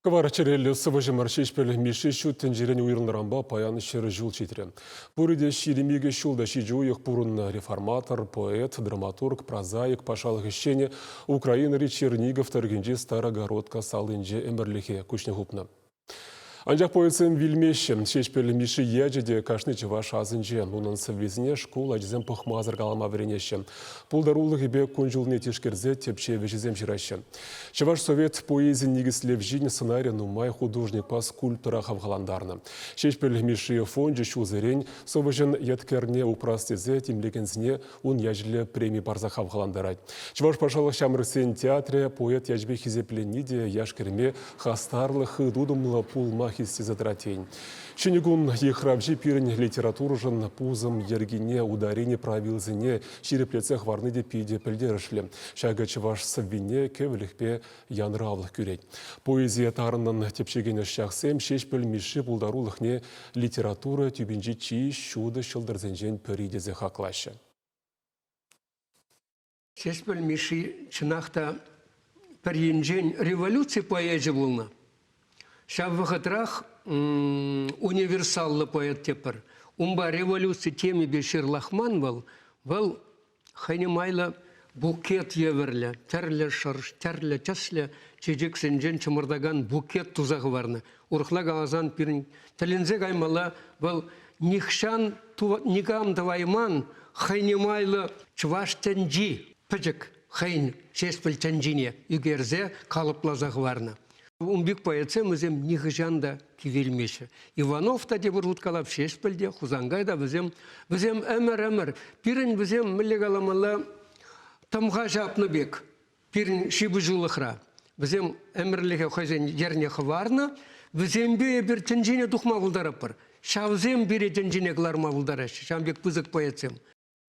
Кӑвар чӗреллӗ сӑвӑҫӑмӑр Ҫеҫпӗл Мишши ҫут тӗнчерен уйрӑлнӑранпа паян 100 ҫул ҫитрӗ. Пурӗ те 22 ҫул та ҫичӗ уйӑх пурӑннӑ реформатор, поэт, драматург, прозаик, патшалӑх ӗҫченӗ Украинӑри Чернигов тӑрӑхӗнчи Старогородка салинче ӗмӗрлӗхе куҫне хупнӑ. Анчах поэтсем вилмеҫҫӗ. Ҫеҫпӗл Мишши ячӗ те кашни чӑваш асӗнче. Унӑн сӑввисене шкул ачисем пӑхмасӑр калама вӗренеҫҫӗ. Пултарулӑхӗпе кун-ҫулне тишкерсе тӗпчев ӗҫӗсем ҫыраҫҫӗ. Чӑваш совет поэзин никӗслевҫин сӑнарӗ нумай художникпа скульптора хавхалантарнӑ. Ҫеҫпӗл Мишши фончӗ ҫулсерен сӑвӑҫӑн еткерне упрас тесе тимлекенсене ун ячӗллӗ преми парса хавхалантарать. Чӑваш патшалӑх ҫамрӑксен театрӗ поэт ячӗпе хисепленни те яш-кӗрӗме хастарлӑ хытутӑмлӑ пулма хистесе тӑрать тейӗн. Ҫӗнӗ кун йыхравҫи пирӗн литературӑшӑн пусӑм йӗркине, ударени правилисене ҫирӗплетсе хӑварни те питӗ пӗлтерӗшлӗ. Ҫакӑ чӑваш сӑввине кӗвӗлӗхпе янӑравлӑх кӳрет. Поэзие тарӑннӑн тӗпчекен ӑсчахсем Ҫеҫпӗл Мишши пултарулӑхне литература тӳпинчи чи ҫутӑ ҫӑлтӑрсенчен пӗри тесе хаклаҫҫӗ. Ҫеҫпӗл Мишши чӑнах та пӗр енчен революци поэчӗ пулнӑ. Ҫав вӑхӑтрах универсаллӑ поэт тепӗр. Унпа революци темипе ҫырлахман вӑл. Вӑл хӑйне майлӑ букет евӗрлӗ, тӗрлӗ шӑрш, тӗрлӗ тӗслӗ чечексенчен чӑмӑртакан букет туса хӑварнӑ. Урӑхла каласан пирӗн тӗлӗнсе каймалла вӑл нихҫан никам тӑвайман хӑйне майлӑ чӑваш тӗнчи пӗчӗк хӑйӗн Ҫеҫпӗл тӗнчине ӳкерсе калӑпласа хӑварнӑ. Ун пек поэтсем вӗсем нихӑҫан та кивелмеҫҫӗ. Иванов та тепӗр хут калап, Ҫеҫпӗл те, Хусанкай та вӗсем, вӗсем ӗмӗр-ӗмӗр. Пирӗн вӗсем, мӗнле каламалла, тӑмха ҫапнӑ пек пирӗн ҫыпӑҫулӑхра. Вӗсем ӗмӗрлӗхе хӑйсен йӗрне хӑварнӑ, вӗсемпе эпир тӗнчене тухма пултаратпӑр. Ҫавсем пире тӗнчене кӑларма пултараҫҫӗ, ҫавӑн пек пысӑк поэтсем.